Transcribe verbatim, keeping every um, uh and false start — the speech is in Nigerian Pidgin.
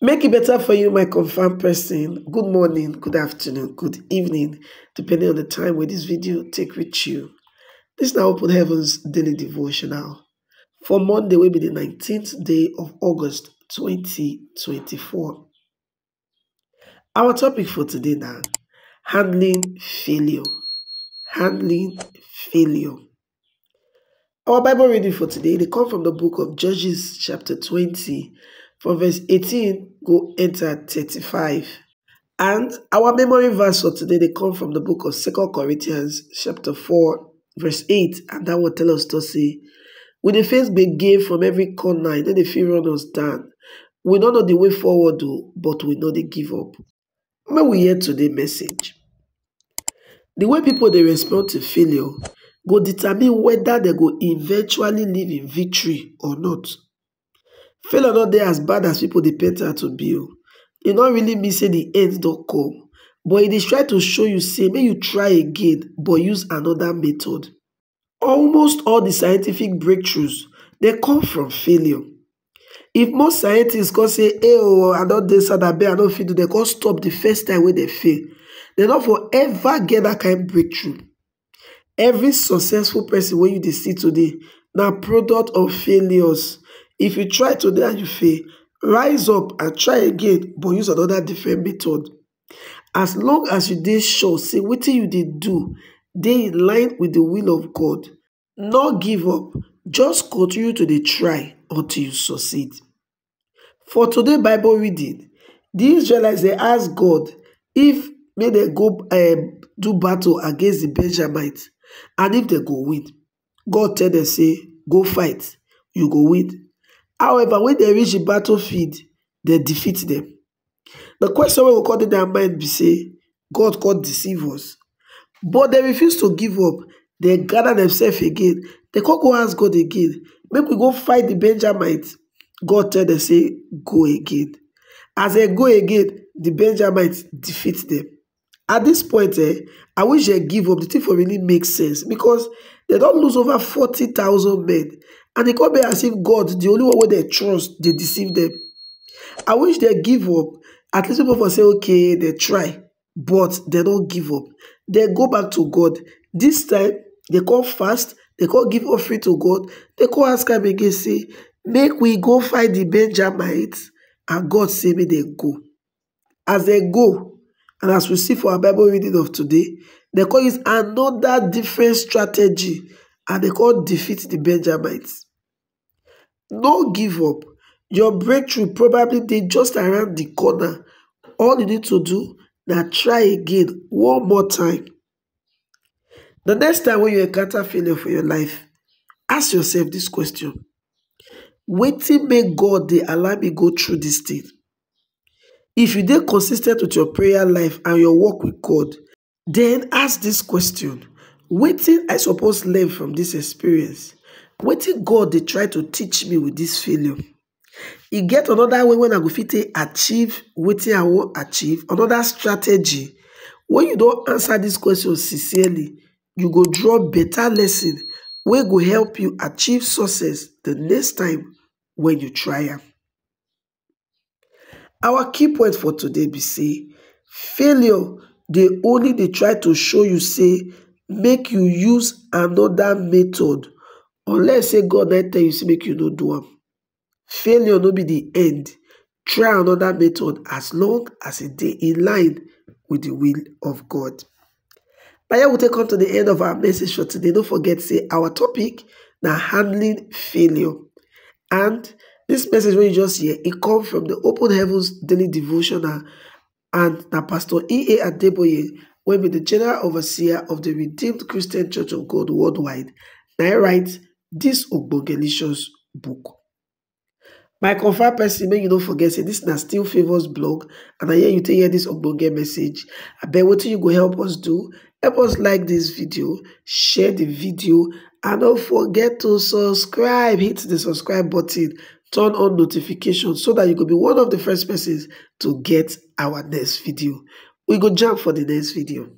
Make it better for you, my confirmed person. Good morning, good afternoon, good evening, depending on the time where this video take reach you. This now Open Heavens Daily Devotional for Monday, will be the nineteenth day of August twenty twenty-four. Our topic for today now, handling failure. Handling failure. Our Bible reading for today, they come from the book of Judges, chapter twenty, from verse eighteen, go enter thirty-five. And our memory verse for today, they come from the book of Second Corinthians, chapter four, verse eight, and that will tell us to say, "We dey face gbege from every corner, e no dey fit run us down. We no know the way forward o, but we no dey give up." Make we hear today message. The way people dey respond to failure go determine whether they go eventually live in victory or not. Failure no dey as bad as people dey paint am to be o. E no really mean say the end don come, but e dey try to show you say make you try again, but use another method. Almost all the scientific breakthroughs, they come from failure. If most scientists come say, "Hey, oh, I don dey sad, abeg, I no fit do," they come stop the first time wey they fail. They no for ever get that kind breakthrough. Every successful person wey you dey see today na product of failures. If you try today and you fail, rise up and try again, but use another different method. As long as you dey sure say wetin you dey do dey in line with the will of God, no give up. Just continue to dey try until you succeed. For today Bible reading, the Israelites dey ask God if make they go um, do battle against the Benjamites and if they go win. God tell them say, "Go fight, you go win." However, when they reach the battlefield, they defeat them. The question wey go come dey their mind be say, "God come deceive us." But they refuse to give up. They gather themselves again. They come go ask God again, "Make we go fight the Benjamites." God tell them say, "Go again." As they go again, the Benjamites defeat them. At this point, eh, I wish they give up. The thing for really make sense because they don lose over forty thousand men. And e come be as if God, the only one wey they trust, dey deceive them. I wish they give up. At least people for say, "Okay, they try," but they don't give up. They go back to God. This time, they come fast, they come give offering to God, they come ask am again, say, "Make we go fight the Benjamites," and God say make they go. As they go, and as we see for our Bible reading of today, they come use another different strategy and they come defeat the Benjamites. No give up. Your breakthrough probably dey just around the corner. All you need to do na try again one more time. The next time when you encounter failure for your life, ask yourself this question: "Wetin make God dey allow me go through this thing?" If you dey consistent with your prayer life and your work with God, then ask this question: "Wetin I suppose learn from this experience? Wetin God dey try to teach me with this failure?" E get another way when I go fit take achieve wetin I wan achieve, another strategy. When you don answer this question sincerely, you go draw better lesson wey go help you achieve success the next time when you try am. Our key point for today be say failure dey only dey try to show you say make you use another method, unless say God na tell you say make you no do am. Failure no be the end. Try another method as long as e dey in line with the will of God. But here we take come to the end of our message for today. Don't forget say our topic na handling failure. And this message wey you just hear, e come from the Open Heavens Daily Devotional, and na Pastor E A Adeboye, wey be the General Overseer of the Redeemed Christian Church of God Worldwide, na him write this ogbogelicious book. My confirmed person, make you no forget say this na Still Favours blog, and na here you take hear this ogbonge message. Abeg, wetin you go help us do? Help us like this video, share the video, and don't forget to subscribe. Hit the subscribe button, turn on notifications so that you go be one of the first persons to get our next video. We go jam for the next video.